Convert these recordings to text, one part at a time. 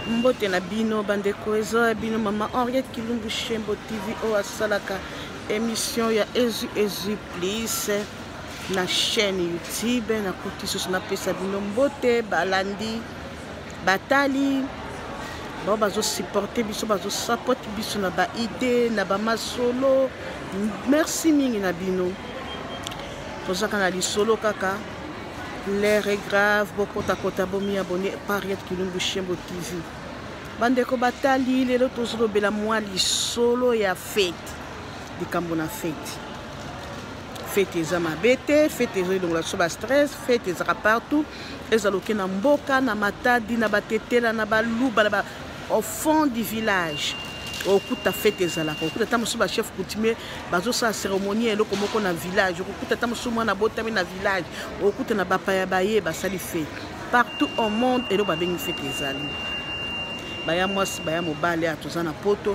Mbote na bino bandeko, eza ya bino mama Henriette Kilumbu Shembo TV oyo asalaka émission ya Ezwi Ezwi Plus na chaîne YouTube. Nakuti susu napesa bino mbote balandi batali bao bazosupporte biso, bazosapote biso na baide na bamasolo. Merci mingi na bino. Tozaka na lisolo kaka, l'heure est grave, bokotakota, bomi abonné par Henriette Kilumbu Shembo TV. Bandeko batali, lelo tozolobela mwa lisolo ya fete, likambo na fete. Fete eza mabe te, fete ezoelongola biso ba stress, fete ezaka partout, ezala oke na mboka, na Matadi, na Batetela, na Baluba, na ba au fond du village okuta fete ezalaka. Okuta ata mosusu bachef coutumier bazosala cérémonie ya eloko moko na village, okokuta ata mosusu mwana abotami na village, okuta na bapaya baye basali fete. Partout au monde eloko babengi fete ezali. Baya mwasi, baya mobali, a toza na poto.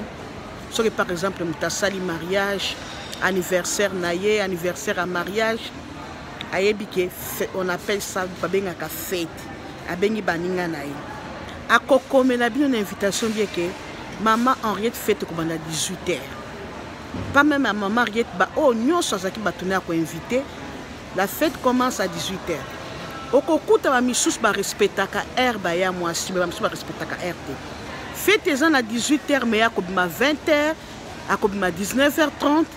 Soki par exemple moto asali mariage, anniversaire na ye, anniversaire ya mariage, ayebi ke on appelle ça, babengaka fete, abengi baninga na ye, akokomela bino na invitation bien ke mama Henriette, fete kobanda 18 heures. Pas même ya mama Henriette, ba oyo nyonso azalaki bato na ya koinvite, la fête commence à 18 heures. Okokuta bamisusu barespectaka heure, baya mwasi, me bamisusu barespectaka heure te. Fete eza na 18 heures, me akobima 20 heures, akobima 19 heures 30.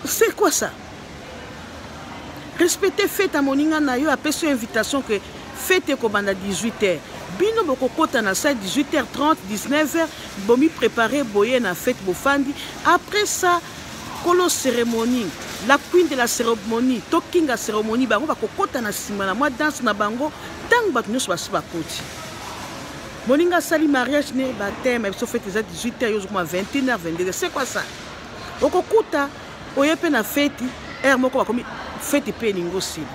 C'est quoi ça? Respecte fete ya moninga na yo. Apesi yo invitation ke fete ekobanda 18 heures, bino bokokota na salle 18 heures 30, 19 heures, bomi prépare boye na fete, bofandi. Après ça, kolo cérémonie, la queen de la cérémonie to kinga cérémonie, bango bakokota na nsima na mwa danse na bango. Ntango bato nyonso basi bakoti, moninga asali mariage ne baptême, biso fete eza 18 heures, yo ozokoma 21 heures, 22 heures. C'est quoi ça? Okokuta oye mpe na feti, heure moko bakomi feti mpe elingi osila,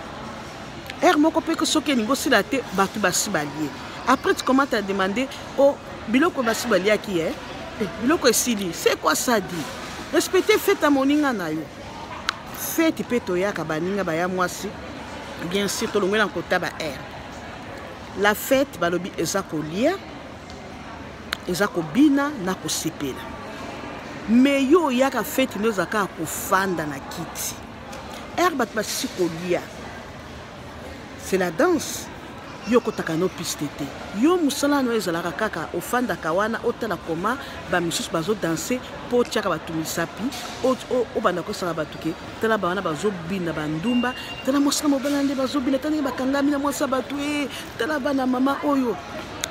heure moko mpe soki elingi osila te, bato basi balie. Après tu commences à demander: o biloko basi baliaki, eh? Biloko esili. C'est quoi ça? Dit respecte fete ya moninga na yo. Fete mpe toyaka baninga baya mwasi, bien sûr tolongwe na kota ba heure. La fête, balobi eza kolia, eza kobina na kosepela. Me yo oyaka fete nde oza kaka kofanda na kiti. Heure bato basisi kolia, c'est la danse. Yo okotaka no piste te. Yo mosala no ezalaka kaka ofandaka wana, otala koma bamisusu bazodanse, mpo otiaka bato misapi, obanda kosala bato ke tala bawana bazobina bandumba, tala mwasi na mobala nde bazobina, tala ndenge bakangami na mwasi ya bato, e tala bana mama oyo,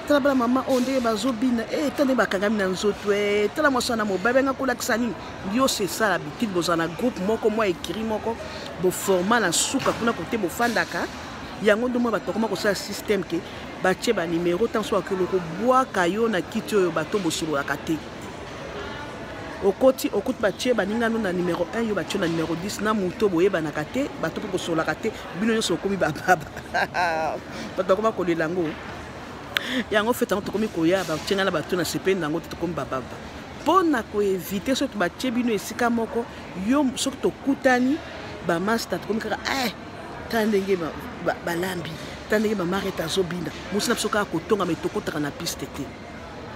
tala bana mama oyo ndenge bazobina, e tala ndenge bakangami na nzoto, e tala mwasi wana mobali benga kolakisa nini. Yo c'est ça l'habitude. Bozala na groupe moko, mwa écrit moko boforma na suka kuna kote bofandaka. Yango nde mwa bato bakoma kosala système ke batie banimero. Ntango so bakolo kobwaka yo na kiti oyo bato bosololaka te, okoti, okuti batie baningano na numero 1, yo batie na numero 10 na moto boyebanaka te, bato mpe bosololaka te, bino nyonso bokomi bababa. Bato bakoma kolela yango. Yango fete yango tokomi koya, batie ngai na bato na sepeli na yango te, tokomi bababa. Mpo na koevite soki batie bino esika moko, yo soki tokutani bamaster, tokomi kaka eh, tala ndenge balambi, tala ndenge bamarete azobina, mosi na biso kaka kotonga, me tokotaka na piste te.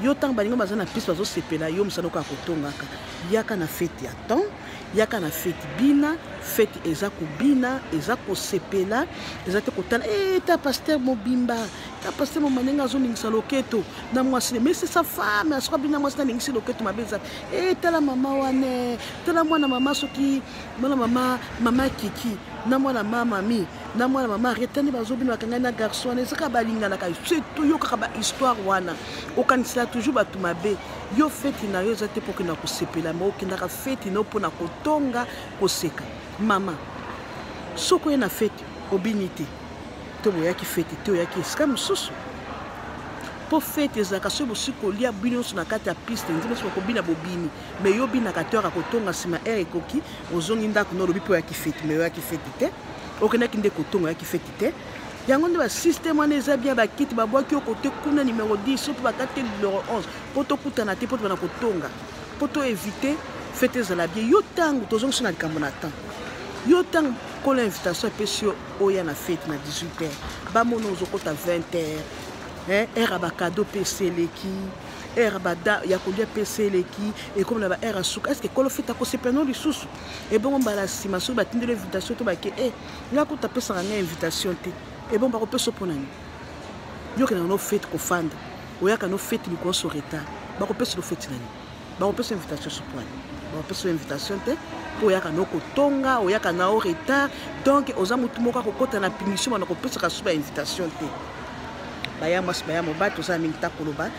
Yo ntango baninga baza na piste bazosepela, yo mosala kaka kotongaka. Yaka na fete ya temps, yaka na fete, bina. Fete eza kobina, eza kosepela, eza te kotala e ta pasteur mobimba, ta pasteur mobimba ndenge azoningisa loketo na mwasi. Mais c'est sa femme, asoki abina mwasi naningisi loketo, mabe eza e tala mama wana, tala mwana mama, soki mwana mama, mama Kiki na mwana mama mi na mwana mama Reta nde bazobina, bakangai na garçon wana, ezaka balinganaka. Surtout yo kaka bahistoire wana, okanisela toujours bato mabe. Yo feti na yo eza te mpo okenda kosepela, ma okendaka feti na yo mpona kotonga, koseka. Mama, soki oye na feti obini te, to boyaki feti te, oyaki esika mosusu. Mpo fete ezalaka soki bosi kolia, bino nyonso na kati ya piste, nzembo nyonso bakobina, bobini. Me yo obinaka te, oyaka kotonga nsima, heure ekoki, ozongi ndako na olobi mpo oyaki feti. Me oyaki feti te, okendaki nde kotonga, oyaki feti te. Yango nde basysteme wana eza bien. Bakiti babwaki yo kote kuna numero 10, soki bakati te numero 11, mpo tokutana te, mpo tobana kotonga, mpo toevite. Fete ezala bien. Yo ntango tozongisi na likambo na temps, yo ntango kola invitation epesi yo oya na fete na 18 heures, bamona ozokota 20 heures. Heure ya bacadeau mpe esi eleki, heure bada ya kolia mpe esi eleki, ekomi na baheure ya suka. Est-ce kolo fete akosepela no lisusu? Ebongo mbala nsima soki batindeli invitation to bake e nga kuta apesaka ngai invitation te, ebongo bakopesa mpo na nini? Yo okendaka no fete kofanda, oyaka no fete likolo so retard, bakopesa no fete na nini? Bakopesa invitation so mpo na nini? Bakopesa invitation te mpo oyaka no kotonga, oyaka na o retard. Donc oza motu moko akokɔta na punition, bana kopesaka so ba invitation te. Baya mwasi, baya mobali, toza mingi ta koloba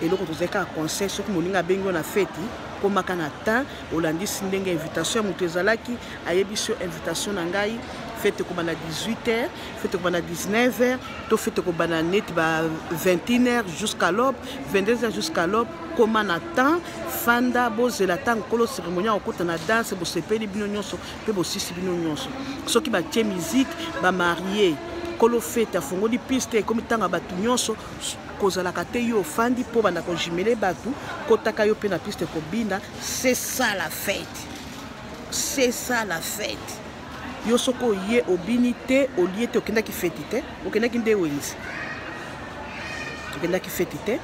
eloko, tozali kaka conseil. Soki moninga abengi yo na feti, komaka na temps, olandisi ndenge invitation ya moto ezalaki, ayebisi yo: invitation na ngai, fete ekobanda 18 heures, fete ekobanda 19 heures, to fete ekobanda neti ba 21 heures jusqu'à l'aube, 22 heures jusqu'à l'aube. Koma na temps, fanda, bozela ntango nkolo cérémonie akokota na danse, bosepeli bino nyonso mpe bosisi bino nyonso. Soki batie musique, bamarie, kolo fete afongoli piste, ekomi ntango ya bato nyonso. Kozalaka te yo ofandi mpo banda kojumele bato, kotaka yo mpe na piste kobina. C'est ça la fête, c'est ça la fête. Yo soki oye, obini te, olie te, okendaki feti te, okendaki nde wenze, okendaki feti te.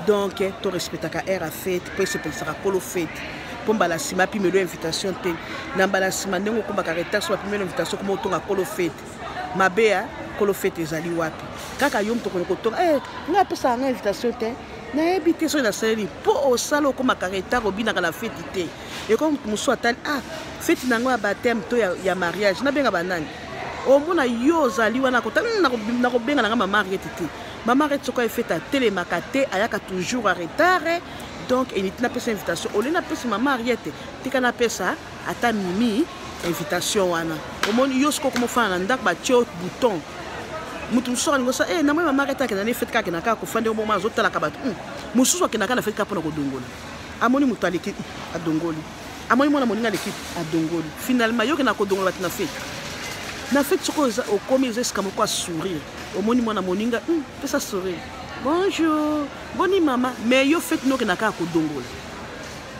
Donc torespectaka heure ya fete mpo esepelisaka kolo fete, mpo mbala nsima apimelo invitation te. Na mbala nsima, ndenge okombaka retard, so bapimelo invitation, koma otonga kolo fete mabe. Ya kolo fete ezali wapi? Kaka yo moto okende kotonga. Eh, ngai apesaka ngai invitation te, nayebi te soki nasaleli mpo osala. Okomaka retard, obinaka na feti te. Ekomi moto mosusu atali: ah, feti na yango ya baptême to ya mariage, nabenga banani? Omona yo ozali wana kota, nakobenga nanga mama Ariete te. Mama Ariete soki ayefete, atelemaka te, ayaka toujours en retard. Donc eniti napesa invitation olie, napesa mama Ariete, tika napesa ata Mimi invitation wana. Omoni yo soki okomofana na ndako, batie yo bouton. Moto mosusu alingi osa e namoni mama Ariete akenda na efete, kaka akenda kaka kofanda yo moma, azotalaka bato. Mosusu akendaka na fete kaka mpona kodongola. Amoni moto aleki, adongoli. Amoni mwana moninga aleki, adongoli. Finalement yo okenda kodongola bato na fete. Na fete, soki okomi, eza esika moko ya sourire. Omoni mwana moninga, pesa sourire: bonjour, boni mama. Mais yo fete no, okenda kaka kodongola,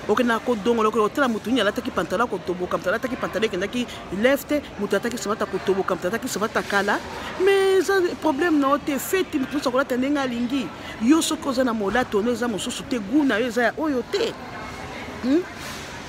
okendaka kodongola, okende kotala motu nini alataki pantalon kotoboka, moto alataki pantalon ekendaki left, moto alataki sabata kotoboka, moto alataki sabata kala. Mais eza problème na yo te. Feti, moto nyonso akolata ndenge alingi. Yo soki oza na molato ono eza mosusu te, gu na yo eza ya oyo te,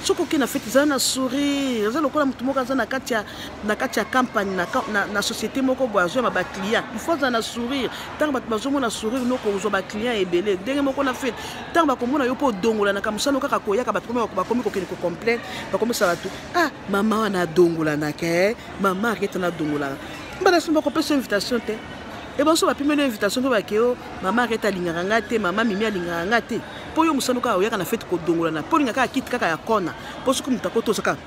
Soki okei na fete, eza na sourire, eza lokola motu moko aza na kati ya campagne na société moko boye, azwama baclient, il faut aza na sourire. Ntango bato bazomona sourire no, kozwa baclient ebele. Ndenge moko na fete, ntango bakomona yo mpo odongolanaka, mosano kaka koyaka, bato bakomi kokende kocomplaindre, bakomisa bato: ah, mama wana adongolanaka, e mama Ariete wana adongolaka. Mbala nsima bakopesa invitation te. Ebonso bapimeli invitation mpe bake: o mama Ariete alingaka nga te, mama Mimi alingaka nga te. Mpo yo mosano kaka oyaka na fete kodongolana, mpo olinga kaka kiti kaka ya kona, mpo soki moto akoti, oza kaka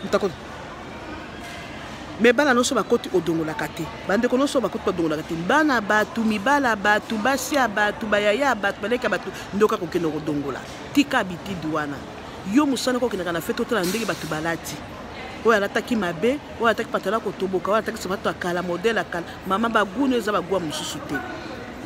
moto akoti. Me bana nyonso bakoti, odongolaka te. Bandeko nyonso bakoti, badongolaka te. Bana bato, mibala bato, basi ya bato, bayaya ya bato, baleki ya bato, nde kaka kokende kodongola. Tika bitidi wana. Yo mosala kokendaka na fete, otala ndenge bato balati: oyo alataki mabe, oyo alataki pantalon kotoboka, oyo alataki sapato ya kala, modèle ya kala. Mama, bagunu eza bagwa mosusu te.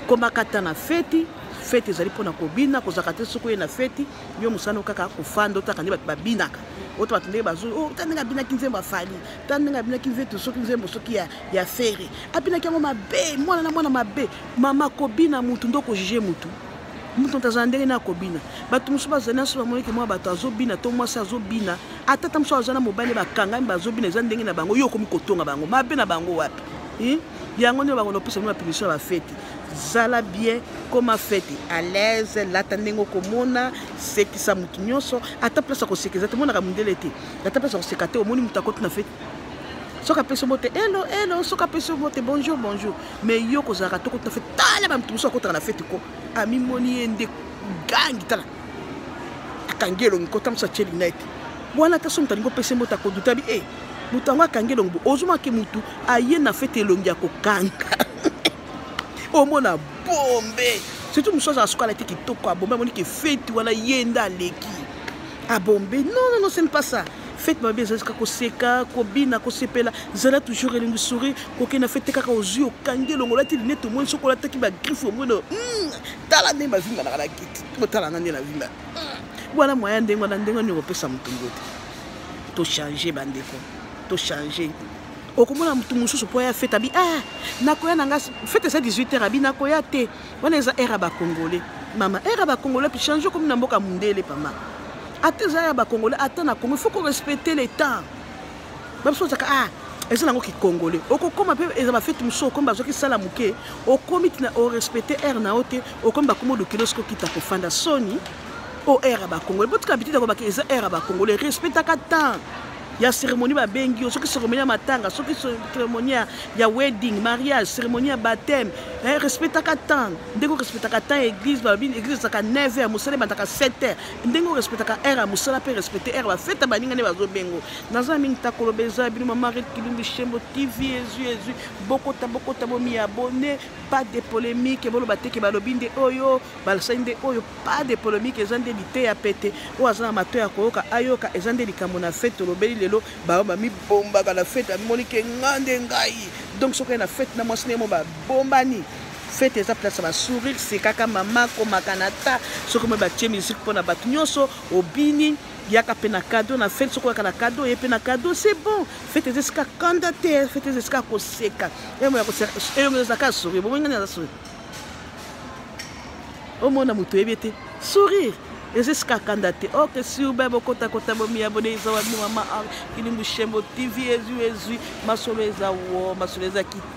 Komaka ta na feti. Feti ezali mpona kobina, kozalaka te soki oye na feti, yo mosala kaka kofanda, otaka nde bato babinaka, ota bato ndenge bazo oh, ta ndenge abinaki nzembo afali, ta ndenge abinaki nzeto, soki nzembo soki ya Ferre, abinaki yango mabe, mwana na mwana mabe. Mama, kobina mutu nde okojuge mutu. Mutu moto azala ndenge na akobina. Bato mosusu bazali nyonso, bamoniki mwa bato azobina to mwasi azobina, ata ta mosusu aza na mobali, bakangami, bazobina, eza ndenge na bango. Yo okomi kotonga bango mabe na bango wapi? Yango nde bango nopesa bino bapunition ya bafeti. Zala bien, koma fete à l'aise, lata ndenge okomona, sekisa motu nyonso. Ata place ya koseka eza te, monaka mondele te, ata place ya koseka te. Omoni moto akoti na fete, soki apesi mbote: hello, hello. Soki apesi mbote: bonjour, bonjour. Mais yo kozalaka to koti na fete, tala bamoto mosusu akotaka na fete ko amimoni ye nde gangi, tala akangi elongi, kota mosu atie lunette wana. Ata so moto alingi opesa mbote, akoduta bi e moto yango akangi elongi. Ozomaki motu aye na fete, elongi ya kokanga, omona bombe. Surtout mosusu azala soki alati kitoko, abombe, amoniki feti wana ye nde aleki, abombe. Non, non, non, ce n'est pas ça. Fete mabe eza kaka koseka, kobina, kosepela. Zala toujours elingi sourire. Kokende na fete kaka ozwi, okangi elongo, olati lunette, omoni soki olataki bagriffe, omoni tala ndenge bavimbanaka na kiti, botala nga nde na vimba wana moya ndenge wana. Ndenge nini kopesa moto ngo te? Tochange, bandeko, tochange. Okomona motu mosusu mpo ya fete abi, ah, nakoya na nga fete eza 18 heures, abi nakoya te, wana eza heure ya bacongolais. Mama, heure ya bacongolais puis change komi na mboka mundele. Pama, ata eza ya bacongolais, ata na Congo, il faut qu'on respecte le temps. Babiso ozaka, ah, eza nango kikongole. Okokóma mpe eza bafete mosusu, okomi bazwaki sala moke, okomi tina orespecte heure na yo te, okomi bakomi olukeli osiki okita kofanda soni o heure ya bacongolais. Botika bitita kobaki eza heure ya bacongolais. Respectaka temps ya cérémonie babengi yo, soki cérémonie ya matanga, soki cérémonie ya wedding, mariage, cérémonie ya baptême, eh, respectaka temps ndenge orespectaka temps ya église. Balobi église ezalaka 9 heures, mosala ebandaka 7 heures. Ndenge orespectaka heure ya mosala, mpe respecte heure bafete baninga nde bazobengo. Naza mingi ta koloba, eza bino mama Red Kilumbi Shembo TV. Ezwi ezwi, bokota bokota, bomi abonné. Pas de polémique, boloba teke balobi nde oyo basali nde oyo, pas de polémique. Eza nde liteya pete. Oyo aza na mato ya koyoka, ayoka. Eza nde likambo na fete tolobeli lelo. Bao bamibombaka na fete, amimoni ke nga nde ngai. Donc soki na fete na mwasi ndenge mo babombani, fete eza place ya basourire. Sekaka mama, komaka na ta soki moi batie musique mpona bato nyonso, obini, yaka mpe na cadeau na fete. Soki oyaka na cadeau, oye mpe na cadeau, c'est bon. Fete eza esika kanda te, fete eza esika koseka. Eyongo ezalaka sourire. Bomoi ngani aza sourire, omona moto oyebi ete sourire eza esika kanda te. Ok, siube bokotakota, bomi abonné. Eza wabi mama Kilimbu Shembo TV. Ezwi ezwi, masolo eza wo, masolo eza kitoko.